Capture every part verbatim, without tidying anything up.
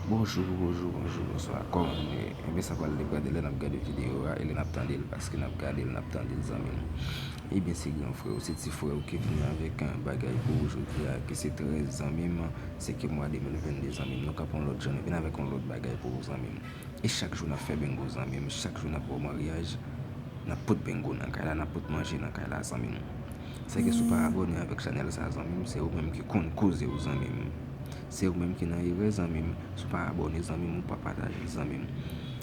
Bonjou, bonjou, bonjou, bonswa. Kòman nou ye? Ebyen, sa pral depann de lè n ap gade videyo a e lè n ap tande l, paske n ap gade l, n ap tande l, zanmi m. Ebyen, se gran frè w, se ti frè w ki vini avèk, eh, bagay pou ou jodi a, ki se trèz, zanmi m, senkyèm mwa de mil venn de, zanmi m. Nou kanpe yon lòt jan, nou vin avèk yon lòt bagay pou ou, zanmi m. E chak jou n ap fè bengo, zanmi m, chak jou n ap ba w maryaj, n ap pot bengo nan kay la, n ap pot manje nan kay la, zanmi m. Sèke si w pa abòne avèk chanèl sa, zanmi m, se ou menm ki konn koze w, zanmi m. Se ou menm ki nan erè, zanmi m. Si w pa abòne, zanmi m, ou pa pataje l, zanmi m.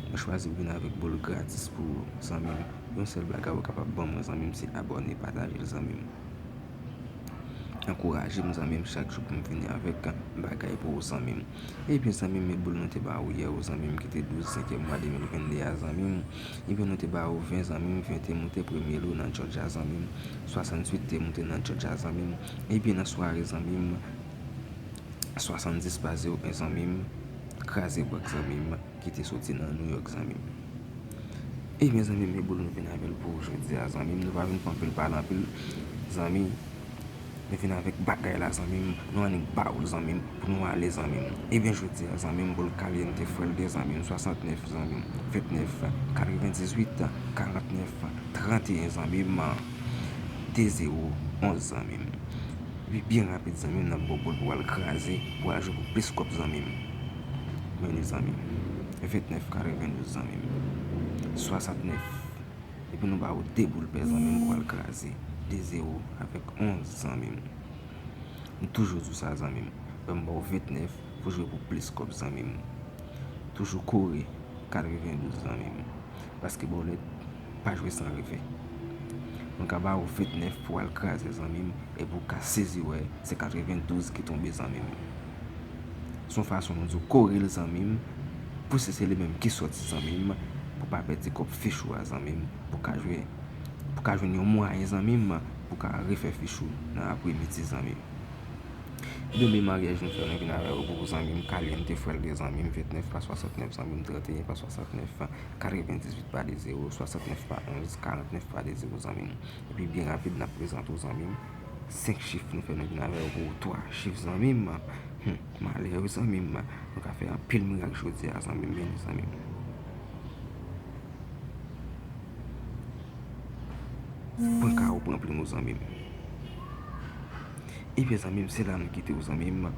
Mwen chwazi vin avèk boul gratis pou ou, zanmi m. Yon sèl bagay ou kapab ban mwen, zanmi m, se abòne, pataje l, zanmi m. Ankouraje m, zanmi m, chak jou pou m vini avèk bagay pou ou, zanmi m. Ebyen, zanmi m, e boul nou te ba ou yè, ou, zanmi m, ki te douz senkyèm mwa de mil venn de a, zanmi m. Ebyen, nou te ba ou ven, zanmi m, ven te moute premye lo nan Georgia, zanmi m. Swasannwit te moute nan Georgia, zanmi m. Ebyen, nan sware, zanmi m, swasanndis pa zewo en, zanmi m, kraze bank, zanmi m, ki te soti nan New York, zanmi m. Ebyen, zanmi m, e boul nou vin avè l pou ou jodi a, zanmi m. Nou pa vin pou anpil pale anpil, zanmi. Nou vin avèk bagay la, zanmi m. Nou annik ba ou l, zanmi m, pou nou ale, zanmi m. Ebyen, jodi a, zanmi m, boul caliente fuerte, zanmi m, swasantnèf, zanmi m, ventnèf, katrevendizwit, karantnèf, tranteyen, zanmi m, de zewo onz, zanmi m. Epi byen rapid, zanmi m, n ap ba w boul pou w al kraze, pou w al jwe pou plis kòb, zanmi m. Men li, zanmi m. Ventnèf, katrevendouz, zanmi m. Swasantnèf. Epi nou ba ou de boul pè, zanmi m, pou w al kraze. De zewo avèk onz, zanmi m. M toujou di w sa, zanmi m. Ban m ba w ventnèf pou jwe pou plis kòb, zanmi m. Toujou kore, katrevendouz, zanmi m. Paske bòlèt pa jwe san revè. Mwen ka ba ou ventnèf pou w al kraze, zanmi m, epi w ka sezi wè se katrevendouz ki tonbe, zanmi m. Se yon fason nou di w kore l, zanmi m, pou si se li menm ki sòti, zanmi m, pou pa pèdi kòb fich ou a, zanmi m, pou ka jwe, pou ka jwenn yon mwayen, zanmi m, pou ka refè fich ou nan apremidi, zanmi m. Ebyen, men maryaj nou fè, nou vin avè yo pou zanmi m, caliente fuerte, zanmi m, ventnèf pa swasantnèf, zanmi m, tranteyen pa swasantnèf, katrevendizwit pa de zewo, swasantnèf pa onz, karantnèf pa de zewo, zanmi m. Epi byen rapid, n ap prezante w, zanmi m, senk chif nou fè, nou vin avè yo pou twa chif, zanmi m. Hmm, malè wi, zanmi m. Nou ka fè anpil mirak jodi a, zanmi m, beni, zanmi m. Pran ka ou pran plim ou, zanmi m. Ebyen, zanmi m, se la nou kite w, zanmi m.